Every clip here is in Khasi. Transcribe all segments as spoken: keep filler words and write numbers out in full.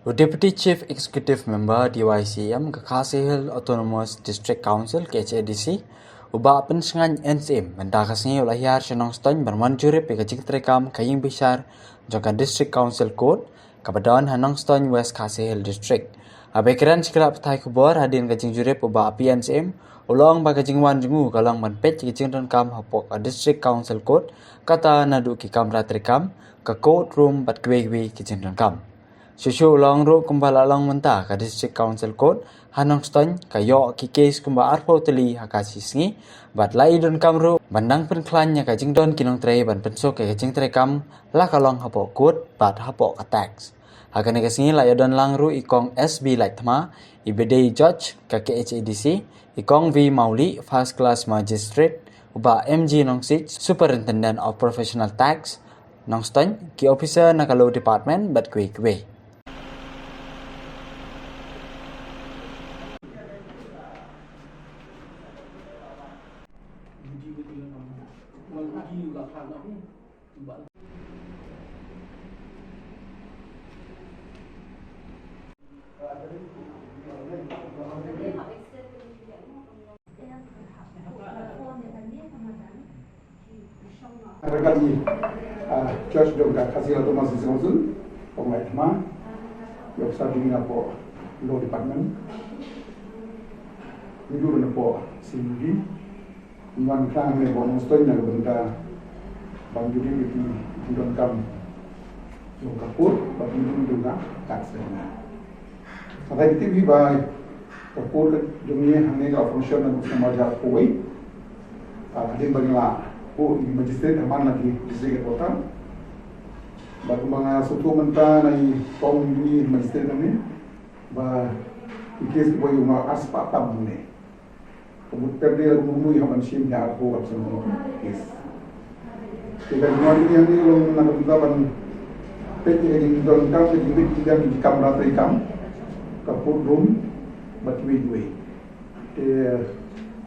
U Deputy Chief Executive Member D Y C M ka Khasi Hills Autonomous District Council, K H A D C, u Bah Pynshngain N Syiem, mynta ka sngi u la hiar sha Nongstoiñ ban wan jurip ïa ka jingtrei kam ka ïing bishar jong ka District Council Court kaba don ha Nongstoiñ, West Khasi Hills District. Haba kren sha ki lad pathai khubor hadien ka jingjurip, u Bah Pynshngain N Syiem u la ong ba ka jingwan jong u ka long ban peit ïa ka jingdonkam hapoh ka District Council Court, kata naduh ki kamra treikam, ka court room bad kiwei kiwei ki jingdonkam. Shuh shuh u la ong ruh kumba la long mynta, ka District Council Court ha Nongstoiñ ka ïoh ki case kumba arphew tylli ha ka shi sngi, bad la ïoh donkam ruh ban nang pynkhlaiñ ïa ka jingdon ki nongtrei ban pynsuk ïa ka jingtrei kam, la ka long hapoh court bad hapoh ka tax. Ha kane ka sngi la ïoh don lang ruh i Kong S B Laitthma, i ba dei judge ka K H A D C, i Kong V Mawlieh, first class magistrate, u Bah M G Nongsiej, Superintendent of Professional Tax, Nongstoiñ, ki officer na ka Law Department bad kiwei kiwei. Rangkali, ah, judge jong ka Khasi Hills Autonomous District Council, Kong Laitthma, ïa u sa ding na poh Law Department, ngi dei na poh C B D, ngi wan khlem ne poh Nongstoiñ na ka bynta ban jurip ïa ki jingdonkam jong ka court bad jingdonkam jong ka tax. Sa dei tip hi ba ka court ka jong ngi hangne ka function na ka snem ar hajar arphew wei. Ah, hadien ba ngi la buh ïa ki magistrate ha man la ki district headquarter. Bad kumba nga sngewthuh mynta na i kong jong ngi magistrate hangne ba ki case kiba ïoh nga ar spah tam hangne. Ka mut pyrthei la kumno ïa ban shim ïa arphew arphew san case. Te ka jingwan ïa ngi long na ka bynta ban peit ïa ka jingdonkam, ka jingpeit ïa ka jingkamra treikam, ka court room bad kiwei kiwei. Te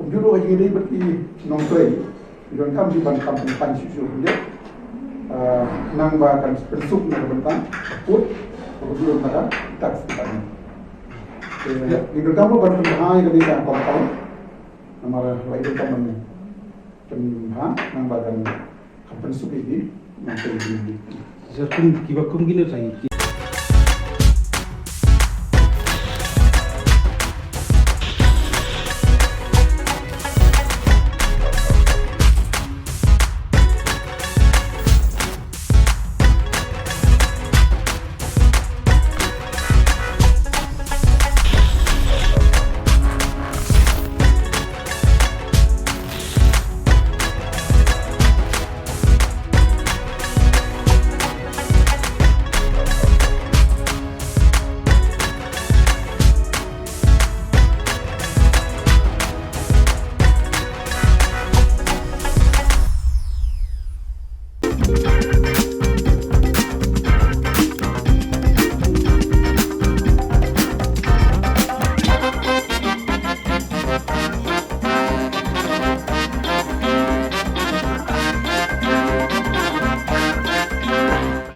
kumjuh ruh ha jingïadei bad ki nongtrei, ki donkam ki ban kam pynpan shuh shuh kumjuh. Ah, nang ba kan pynsuk na ka bynta ka court, ka court na ka tax department. Te ngi donkam ruh ban pynbha ïa kane ka compound. Namar ba ïa ka man kan ha nang ba kan kan pynsuk ïa ki nang pynsuk ïa ki. Sir, kum kiba kum kine sa ïa ki.